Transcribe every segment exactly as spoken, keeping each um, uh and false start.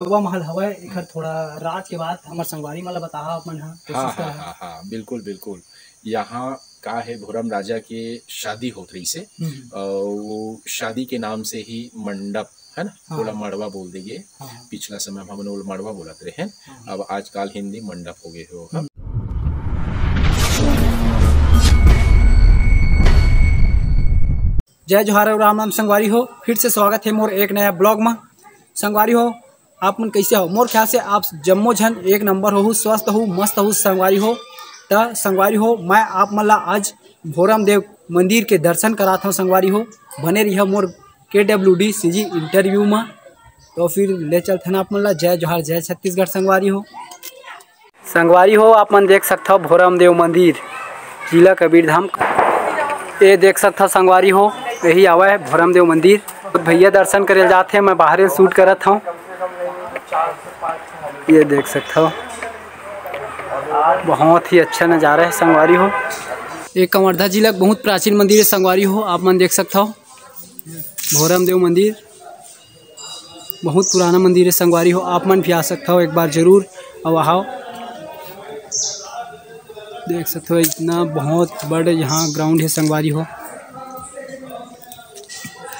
नवा महल हवय, एखर थोड़ा रात के बात हमर संगवारी मन ला बताहा, अपन ह हाँ, कोशिश हाँ, करहा। हाँ, हाँ, बिल्कुल, बिल्कुल। यहाँ का है, भोरम राजा के शादी होत रहिस हे, हम्म। अउ वो शादी के नाम से ही मंडप, है ना, हाँ। ओला मड़वा बोल दे गे। हाँ, हाँ। पिछला समय में हमन ओला मड़वा बोलत रहे हैं, हाँ। अब आजकल हिंदी मंडप हो गए हो। हम्म। जय जोहार अउ राम राम संगवारी हो, फिर से स्वागत है मोर एक नया blog में। संगवारी हो, आप मन कैसे हो? मोर ख्याल से आप जम्मो झन एक नंबर होहू, स्वस्थ हो, मस्त हो संगवारी हो। त संगवारी हो, मैं आप मन ला आज भोरम देव मंदिर के दर्शन करात हूँ संगवारी हो। बने रहिए मोर के डब्ल्यू डी सी जी interview में। तो फिर ले चलथन आप मन ला। जय जोहार, जय छत्तीसगढ़ संगवारी हो। संगवारी हो, आप मन देख सकथव भोरम देव मंदिर, जिला कबीरधाम। ये देख सकथव संगवारी हो, यही आवा है भोरम देव मंदिर। भैया दर्शन करे जात हे, मैं बाहरे shoot करत हूँ। ये देख सकथव, बहुत ही अच्छा नज़ारा है संगवारी हो। ये कवर्धा जिला के बहुत प्राचीन मंदिर है संगवारी हो, आप मन देख सकथव। भोरम देव मंदिर बहुत पुराना मंदिर है संगवारी हो, आप मन भी आ सकथव एक बार जरूर। अउ आओ, देख सकथव इतना बहुत बड़ यहाँ ground है संगवारी हो।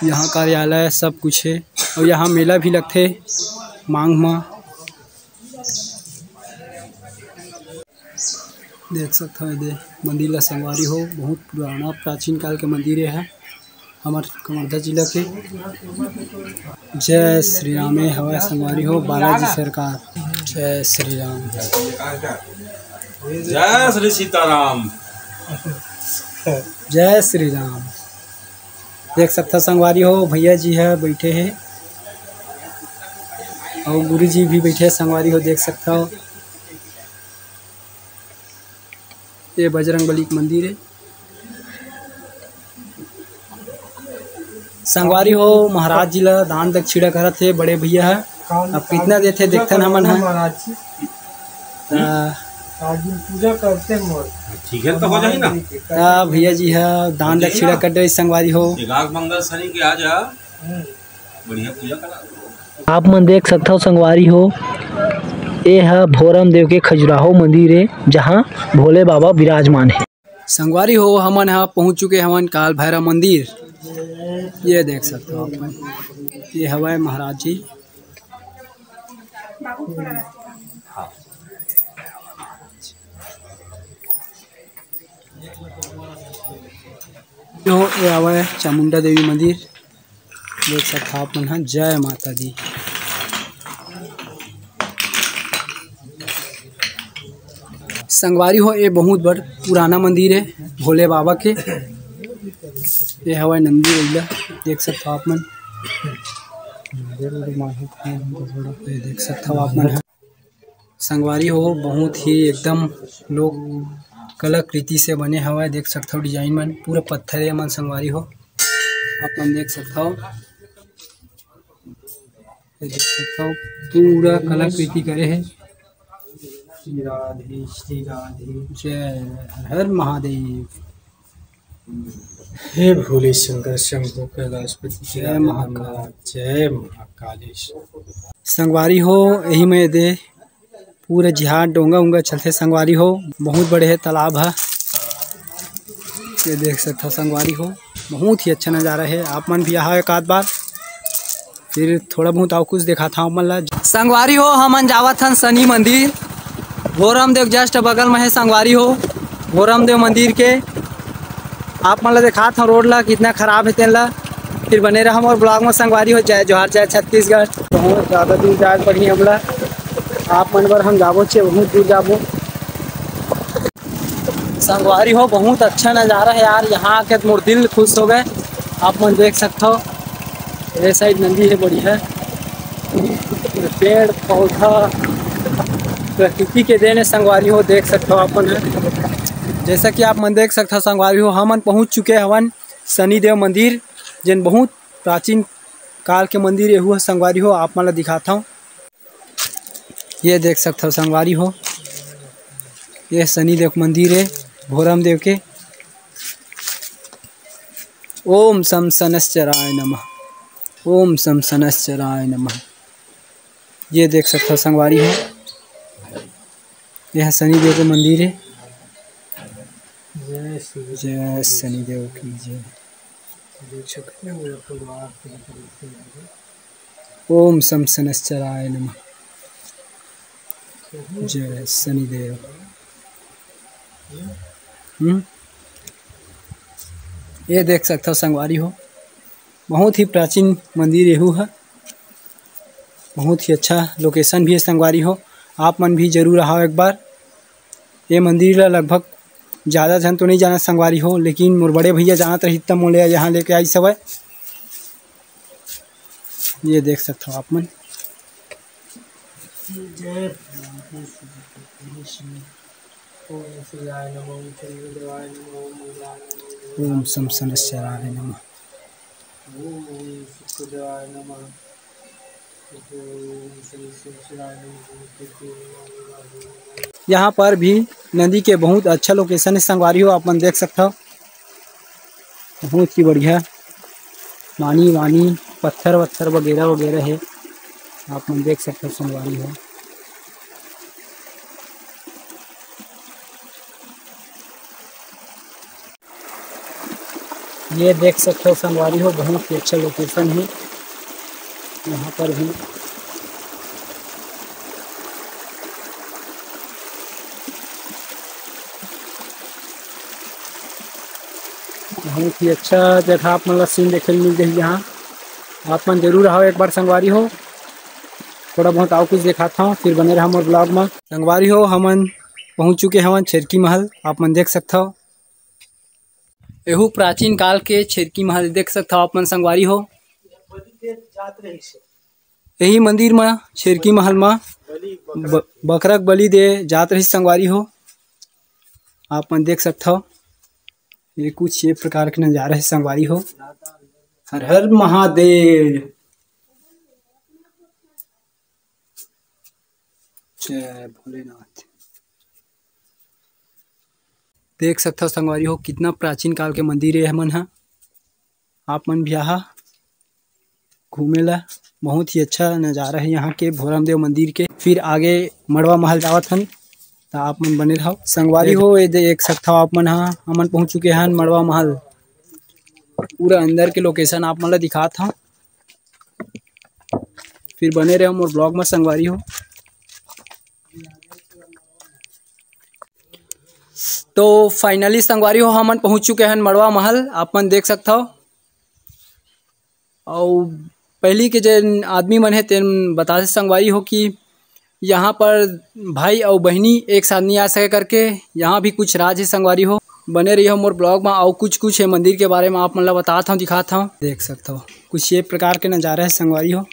यहाँ कार्यालय सब कुछ है अउ यहाँ मेला भी लगथे मांग मा। देख सकथव एदे मंदिर ला संगवारी हो, बहुत पुराना प्राचीन काल के मंदिर हे। हमर कवर्धा जिला के। जय श्री राम। ए हवय संगवारी हो, बालाजी सरकार। जय श्री राम। जय श्री सीताराम। जय श्री राम। देख सकथव संगवारी हो, भैया जी ह बैठे हे अउ गुरु जी भी बैठे हे संगवारी हो, देख सकथव। ये बजरंग बली के मंदिर है। संगवारी हो, महाराज जी ला दान दक्षिणा करत हे बड़े भैया ह। अब कितना देथे, देखथन हमन ह। महाराज जी। त आज दिन पूजा करते हैं मोर। ठीक है, तो हो जाही ना। त भैया जी ह दान दक्षिणा कर दे संगवारी हो। एकाक मंगल शनि के आ जा। बढ़िया पूजा करा। आप मन देख सकथव संगवारी हो, ए ह भोरम देव के खजुराहो मंदिर ए, जहां भोले बाबा विराजमान हे। संगवारी हो, हमन ह पहुंच चुके हवन काल भैरव मंदिर। ये देख सकथव आप मन, ये हवय महाराज जी। जो ये हवय चामुंडा देवी मंदिर। देख सकथव आप मन ह, जय माता दी। संगवारी हो, ये बहुत बड़ पुराना मंदिर हे भोले बाबा के। ये हवय नंदी बइला, देख सकथव आप मन। ये देख सकथव आप मन ह। संगवारी हो, बहुत ही एकदम लोक कलाकृति से बने हवय। देख सकथव design मन, पूरा पत्थर ए मन संगवारी हो, आप मन देख सकथव। ये देख सकथव, पूरा कलाकृति करे हे। श्री राधे, श्री राधे। जय हर हर महादेव। हे भोले शंकर शंभो कैलाशपति, जय महाकाल। जय महाकालेश। संगवारी हो, यही में दे पूरा जिहाद डोंगा उंगा चलथे संगवारी हो। बहुत बड़े हे तालाब ह, ये देख सकथव संगवारी हो, बहुत ही अच्छा नज़ारा हे। आप मन भी आहा एक आध बार। फिर थोड़ा बहुत अउ कुछ देखाथव आप मन ला। संगवारी हो, हमन जावत हन शनि मंदिर, भोरम देव just बगल में हे संगवारी हो, भोरम देव मंदिर के। आप मन ला देखाथव road ला कितना खराब हे तेन ला। फिर बने रहा मोर blog में संगवारी हो। जय जोहार, जय छत्तीसगढ़। बहुत ज़्यादा दूर जाए पड़ही हमला, आप मन बर हम जाबो चे बहुत दूर जाबो। संगवारी हो, बहुत अच्छा नज़ारा हे यार, यहाँ आके मोर दिल खुश हो गए। आप मन देख सकथव, ये side नंदी हे, बढ़िया पेड़ पौधा, प्रकृति के देन हे संगवारी हो, देख सकथव आप मन ह। जैसा कि आप मन देख सकथव संगवारी हो, हमन पहुँच चुके हवन शनिदेव मंदिर, जेन बहुत प्राचीन काल के मंदिर एहू ह संगवारी हो, आप मन ला दिखाथव। ये देख सकथव संगवारी हो, ये शनिदेव के मंदिर हे भोरम देव के। ओम सम शनश्चराय नमः, ओम सम शनश्चराय नमः। ये देख सकथव संगवारी हो, यह शनिदेव के मंदिर हे। जय श्री जय शनिदेव की जय। देख सकते हैं, ये आपको द्वार पे निकलते हैं। ओम शम शनश्चराय नमः। जय शनिदेव। हम्म, ये देख सकथव संगवारी हो, बहुत ही प्राचीन मंदिर एहू ह, बहुत ही अच्छा location भी हे संगवारी हो। आप मन भी जरूर आहा एक बार। ये मंदिर ला लगभग ज़्यादा झन तो नहीं जानत संगवारी हो, लेकिन मोर बड़े भैया जानत रहिस त मोला यहाँ लेके आइस हवय। ये देख सकथव आप मन। जय ओम शम शनश्चराय नमः। ओम शनिदेवाय नमः। यहाँ पर भी नदी के बहुत अच्छा location हे संगवारी हो, आप मन देख सकथव, बहुत ही बढ़िया पानी वानी, पत्थर वत्थर वगैरह वगैरह हे, आप मन देख सकथव संगवारी हो। ये देख सकथव संगवारी हो, बहुत ही अच्छा location हे। यहाँ पर भी बहुत ही अच्छा जगह आप मन ला scene देखे ल मिल जाही। यहाँ आप मन जरूर आहा एक बार संगवारी हो। थोड़ा बहुत अउ कुछ देखात हव, फिर बने रहा मोर vlog में। संगवारी हो, हमन पहुँच चुके हवन छेरकी महल, आप मन देख सकथव। एहू प्राचीन काल के छेरकी महल देख सकथव आप मन संगवारी हो। यही मंदिर म छेरकी महल म ब-, बकरा के बलि दे जात रहिस संगवारी हो। आप मन देख सकथव, ये कुछ ये प्रकार के नजारा हे संगवारी हो। हर हर महादेव। जय भोलेनाथ। देख सकथव संगवारी हो, कितना प्राचीन काल के मंदिर हे हमन ह। आप मन भी आहा घूमे ला, बहुत ही अच्छा नजारा हे यहाँ के भोरमदेव मंदिर के। फिर आगे मड़वा महल जावत हन, त आप मन बने रहव संगवारी हो। ये देख सकथव आप मन ह, हमन पहुँच चुके हन मड़वा महल। पूरा अंदर के location आप मन ला दिखात हव, फिर बने रहव मोर vlog में संगवारी हो। तो finally संगवारी हो, हमन पहुँच चुके हन मड़वा महल, आप मन देख सकथव। अउ पहली के जे आदमी मन हे तेन बताथे संगवारी हो कि यहाँ पर भाई अउ बहिनी एक साथ नहीं आ सके करके। यहाँ भी कुछ राज हे संगवारी हो। बने रहियो मोर vlog में, अउ कुछ कुछ हे मंदिर के बारे में आप मन ला बतात हव, दिखात हव। देख सकथव कुछ ये प्रकार के नजारा हे संगवारी हो।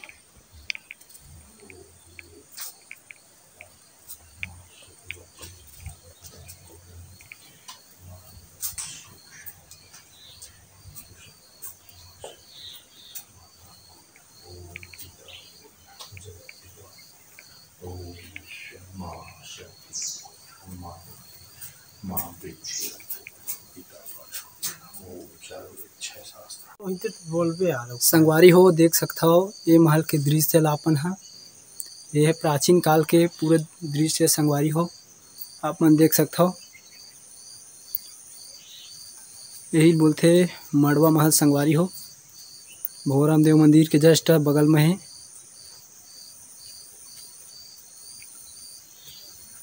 संगवारी हो, देख सकथव ये महल के दृश्य ला अपन ह। ये हे प्राचीन काल के पूरा दृश्य संगवारी हो, आप मन देख सकथव। यही बोलथे मड़वा महल संगवारी हो। भोरम देव मंदिर के just बगल में हे।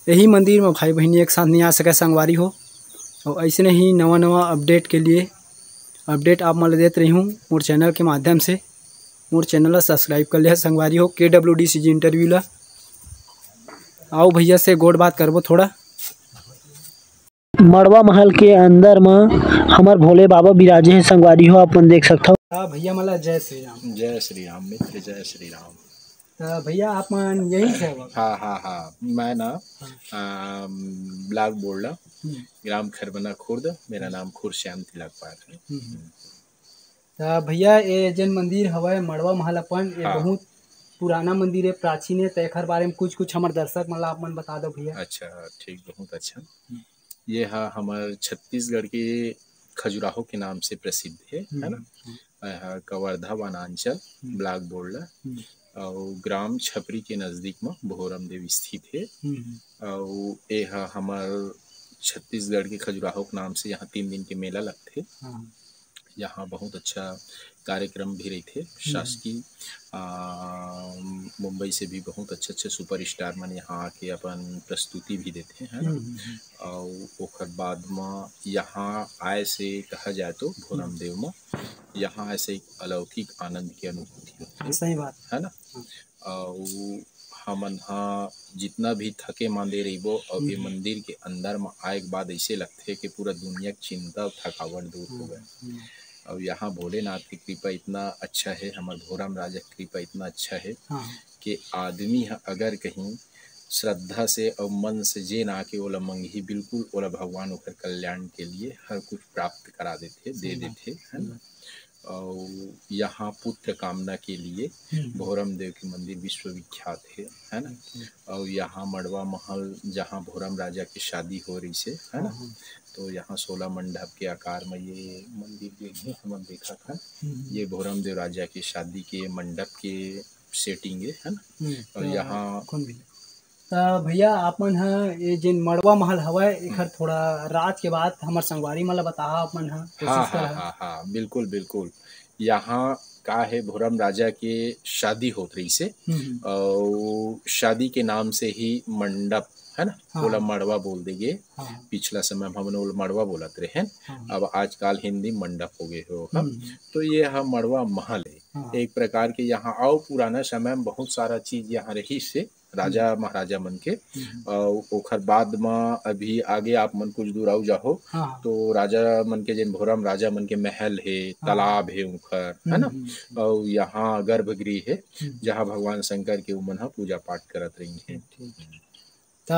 यही मंदिर में भाई बहिनी एक साथ नहीं आ सके संगवारी हो। और ऐसने ही नवा नवा update के लिए update आप मन ल देत रही हूँ मोर channel के माध्यम से। मोर channel ला subscribe कर लिया संगवारी हो, के डब्ल्यू डी सी जी interview ला। आओ भैया से गोठ बात करबो थोड़ा। मड़वा महल के अंदर म हमर भोले बाबा बिराजे हे संगवारी हो, आप मन देख सकथव। हाँ भैया, मला जय श्री राम। जय श्री राम मित्र, जय श्री राम। त भैया, आप मन यहीं से हो? हाँ, हाँ, हाँ, मैं ना, हाँ। अम, ब्लॉक बोड़ला, हम्म। ग्राम खरबना खुर्द, मेरा हम्म। नाम खुर्द श्याम तिलक पाल है। हम्म। त भैया, ये जेन मंदिर हवय मड़वा महल अपन, ये हाँ। बहुत पुराना मंदिर है, प्राचीन है, त एखर बारे में कुछ, कुछ हमर दर्शक मन ला आप मन बता दो भैया। अच्छा, ठीक, बहुत अच्छा। हम्म। ये हा हमर छत्तीसगढ़ के खजुराहो के नाम से प्रसिद्ध है, है ना? हम्म। ये हा कवर्धा वनांचल, हम्म। ब्लॉक बोड़ला। हम्म। अउ ग्राम छपरी के नजदीक म भोरम देव स्थित हे। हम्म। अउ ए ह हमर छत्तीसगढ़ के खजुराहो के नाम से यहाँ तीन दिन के मेला लगथे। हाँ। यहाँ बहुत अच्छा कार्यक्रम भी रहिथे। हम्म। शासकीय, आ, मुंबई से भी बहुत अच्छे-अच्छे सुपरस्टार मन यहाँ आके अपन प्रस्तुति भी देथे, है ना? हम्म, हम्म, हम्म। अउ ओकर बाद म यहाँ आए से कहा जाए तो भोरम हम्म। देव म यहाँ आए से एक अलौकिक आनंद के अनुभूति होथे, सही बात। है ना? हाँ। अउ हमन ह जितना भी थके मांदे रहिबो, अउ ये हम्म। मंदिर के अंदर म आए के बाद ऐसे लगथे कि पूरा दुनिया के चिंता अउ थकावट दूर हो हम्म, गए। हम्म। अउ यहाँ भोलेनाथ की कृपा इतना अच्छा है, हमर भोरम राजा की कृपा इतना अच्छा है हाँ। कि आदमी ह अगर कहीं श्रद्धा से अउ मन से जे ना आके ओला मंगही, बिल्कुल ओला भगवान ओकर कल्याण के लिए हर कुछ प्राप्त करा देथे, दे सही बात। देथे, है ना? हम्म। अउ यहाँ पुत्र कामना के लिए हम्म। भोरम देव के मंदिर विश्वविख्यात हे, है ना? हम्म। अउ यहाँ मड़वा महल, जहाँ भोरम राजा के शादी हो रहिसे, है ना? हाँ, हाँ। तो यहाँ सोलह मंडप के आकार में ये मंदिर जो है हमन देखत हन, हम्म। ये भोरम देव राजा के शादी के मंडप के सेटिंग है, है ना? हम्म, अउ तो यहाँ कौन भी? त भैया, आप मन ह ये जेन मड़वा महल हवय, एखर हम्म। थोड़ा राज के बात हमर संगवारी मन ल बताहा, आप मन ह हाँ, कोशिश हाँ, करहा। हाँ, हाँ, बिल्कुल, बिल्कुल। यहाँ का है, भोरम राजा के शादी होत रहिसे, हम्म। अउ शादी के नाम से ही मंडप, है ना, हाँ। ओला मड़वा बोल दे गे। हाँ। पिछला समय में हमन ओला मड़वा बोलत रहेन, हाँ। अब आजकाल हिंदी मंडप हो गए हो, हाँ। हम्म। तो ये ह मड़वा महल है। हाँ। एक प्रकार के यहाँ अउ पुराना समय में बहुत सारा चीज यहाँ रहिसे, राजा हम्म। महाराजा मन के। हम्म। अउ ओखर बाद म अभी आगे आप मन कुछ दूर अउ जाहो, हाँ, हाँ। तो राजा मन के, जेन भोरम राजा मन के महल हे, हाँ। तालाब हे उखर, है ना? हम्म, हम्म, हम्म। अउ यहाँ गर्भगृह हे, हम्म। जहाँ भगवान शंकर के उमन ह पूजा पाठ करत रहिन हे। ठीक, ठीक। त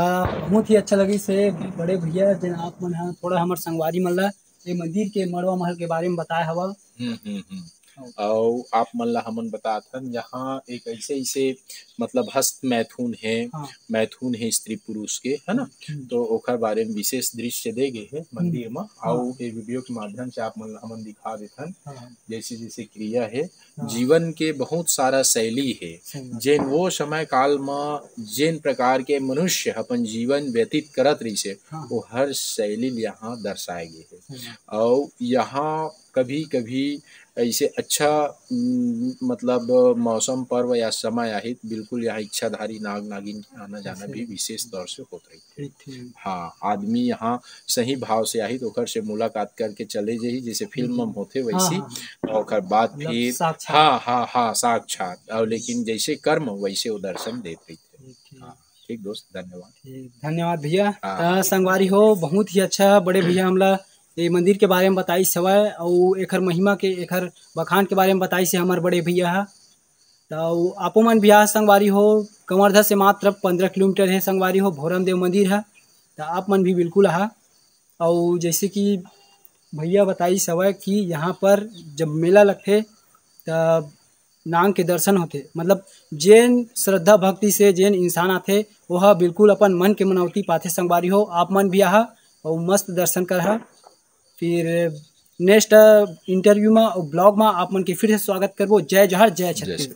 बहुत ही अच्छा लगिस हे बड़े भैया, जेन आप मन ह थोड़ा हमर संगवारी मन ल ये मंदिर के मड़वा महल के बारे में बताए हवा। हम्म, हम्म, हम्म। हाँ। अउ आप मन ला हमन बतात हन, यहाँ एक ऐसे, ऐसे मतलब हस्त मैथुन हे, हाँ। मैथुन हे स्त्री पुरुष के, है ना? हम्म। तो ओखर बारे में विशेष दृश्य दे गे हे मंदिर हम्म। म, हाँ। अउ ये वीडियो के माध्यम से आप मन ला हमन दिखा देथन, हाँ। जैसे, जैसे क्रिया हे, हाँ। जीवन के बहुत सारा शैली हे, सही बात। जेन वो समय काल म जेन प्रकार के मनुष्य अपन जीवन व्यतीत करत रहिसे, हाँ। वो हर शैली ल यहाँ दर्शाए गे हे। सही बात। अउ यहाँ कभी-कभी ऐसे अच्छा, उम, मतलब मौसम, पर्व या समय आही, बिल्कुल यहाँ इच्छाधारी नाग नागिन के आना जाना सही भी बात। विशेष तौर से होत रहिथे। ठीक, ठीक। हाँ, आदमी यहाँ सही भाव से आही, तो ओकर से मुलाकात करके चले जाही, जैसे फिल्म हम्म। में होथे हाँ, वैसी। हाँ, हाँ। और ओकर बाद मतलब फिर साक्षात। हाँ, हाँ, हाँ, साक्षात। और लेकिन जैसे कर्म, वैसे वो दर्शन देत रहिथे। ठीक, ठीक। हाँ, ठीक दोस्त, धन्यवाद। ठीक, धन्यवाद भैया। हाँ। त संगवारी हो, बहुत ही अच्छा बड़े भैया हमला ये मंदिर के बारे में बताइस हवय, अउ एखर महिमा के, एखर बखान के बारे में बताइस हे हमर बड़े भैया ह। त आपो मन भी आ संगवारी हो, कवर्धा से मात्र पंद्रह किलोमीटर हे संगवारी हो, भोरम देव मंदिर ह। त आप मन भी बिल्कुल आहा। अउ जैसे कि भैया बताइस हवय कि यहाँ पर जब मेला लगथे, त नांग के दर्शन होथे, मतलब जेन श्रद्धा भक्ति से जेन इंसान आथे, ओह बिल्कुल अपन मन के मनौती पाथे। संगवारी हो, आप मन भी आहा अउ मस्त दर्शन करहा। फिर नेक्स्ट इंटरव्यू मा अउ ब्लॉग मा आप मन के फिर से स्वागत करबो। जय जोहार, जय जय छत्तीसगढ़।